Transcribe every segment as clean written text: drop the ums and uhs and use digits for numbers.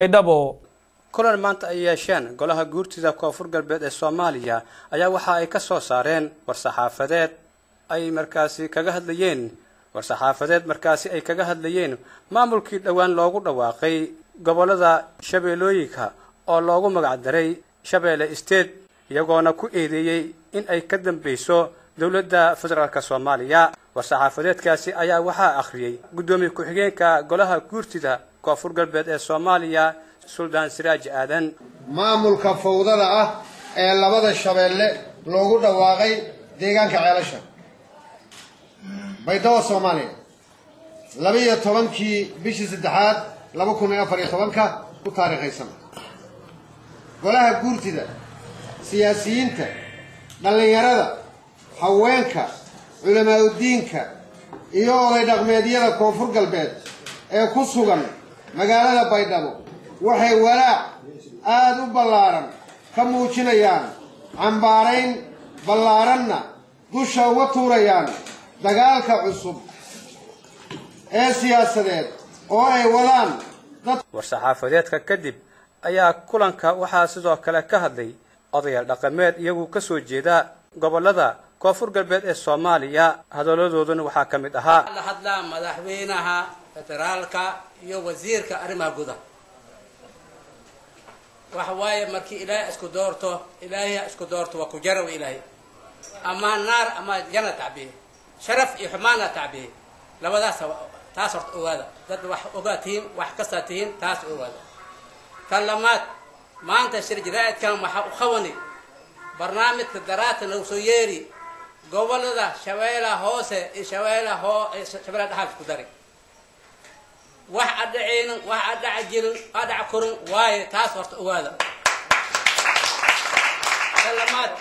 Baydhabo. Kulan maanta ay yeesheen golaha guurtida Koonfur Galbeed ee Soomaaliya ayaa waxa ay ka soo saareen war-saxaafadeed ay markaasi kaga hadlayeen war-saxaafadeed markaasi ay kaga hadlayeen maamulkii dhowaan loogu dhawaaqay gobollada Shabeellooyinka oo loogu magac daray Shabeelle State, iyagoona ku eedeeyey in ay ka dambeyso dowladda federaalk Soomaaliya. War-saxaafadeedkaasi ayaa waxaa akhriyey guddoomiye ku-xigeenka golaha guurtida Koonfur Galbeed ee Soomaaliya, Suldaan Siraaj Aadan. Maamulka fawdada ah ee labada Shabeelle loogu dhawaaqay deegaanka Ceelasha, Baydhabo, Soomaaliya, 12-kii bishii saddexaad 2014-ka ku taariikhaysan. Golaha guurtida, siyaasiyiinta, dhallinyarada, haweenka, culamaauddiinka iyo oday dhaqmeedyada Koonfur Galbeed ee ku sugan magaalada Baydhabo waxay walaac aada u ballaaran ka muujinayaan, cambaarayn ballaaranna dusha uga tuurayaan dagaalka cusub ee siyaasadeed oo ay wadaan dad. War-saxaafadeedka kadib ayaa kulanka waxaa sidoo kale ka hadlay odayaal dhaqameed iyagu ka soo jeeda gobollada Koonfur Galbeed ee Soomaaliya. Hadalladooduna waxaa ka mid ahaa: La hadlaa madaxweynaha federaalka iyo wasiirka arrimaha gudaha. Waxa waaye, markii Ilaahay isku doorto, Ilaahay isku doorto, waa ku jaraw Ilaahay ama naar ama janna tacbiye, sharaf iyo xumaana tacbiye, labadaas. Taas horta ogaada, dad wax ogaa tihiin, wax kastaa tihiin, taas ogaada. Tan lamaad, maanta shir jaraa'idkan waxaa u qabani barnaamijka daraata nagu soo yeeri gobolada Shabeellaha Hoose iyo Shabeellaha hoo Shabeellaha Dhexaad isku dari. Wax adhaceynin, wax adhaca jirin, adhaca korin waaye, taas horta ogaada. Tan lamaad,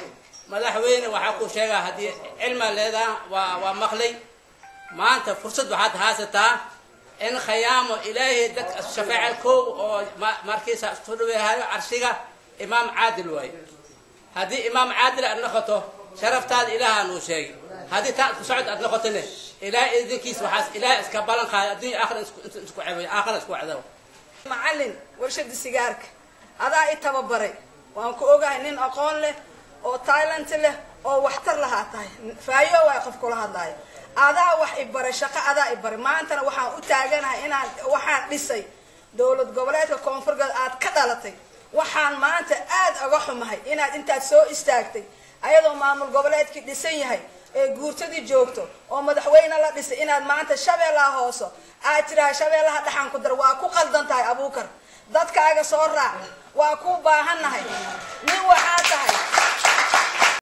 madaxweyne, waxaa ku sheegaa haddii cilmaa leedaha, waa maqlay maanta fursad waxaad haysataa in khayaamo Ilaahay dadka shafeeca kow oo markiisa isku dhaweehayo carshiga imaam caadil waaye. Haddii imaam caadil aad noqoto, sharaftaada Ilaaha nuu sheegay. Haddii taa isku socod aad noqotone, Ilaahay idinkiis waxaas Ilaahay iska ballan qaaday adduunya aakhira isku ceebayo, aakhira isku cadaabo. Macallin warshada sigaarka adaa i tababaray, waan ku ogahay nin aqoon leh oo talent leh oo waxtar lahaa tahay. Faayo waay qof kula hadlaayo, adaa wax i baray, shaqo adaa i baray. Maantana waxaan u taaganahay inaan waxaan dhisay dowlad goboleedka Koonfur Galbeed aad ka dhalatay. Waxaan maanta aad uga xumahay inaad intaad soo istaagtay, ayadoo maamul goboleedkii dhisan yahay ee guurtadii joogto oo madaxweyne la dhisay, inaad maanta Shabeellaha Hoose aad tiraha Shabeellaha Dhexan ku dar. Waa ku qaldan tahay, Abuukar. Dadkaaga soo raac, waa ku baahannahay. Nin waxaa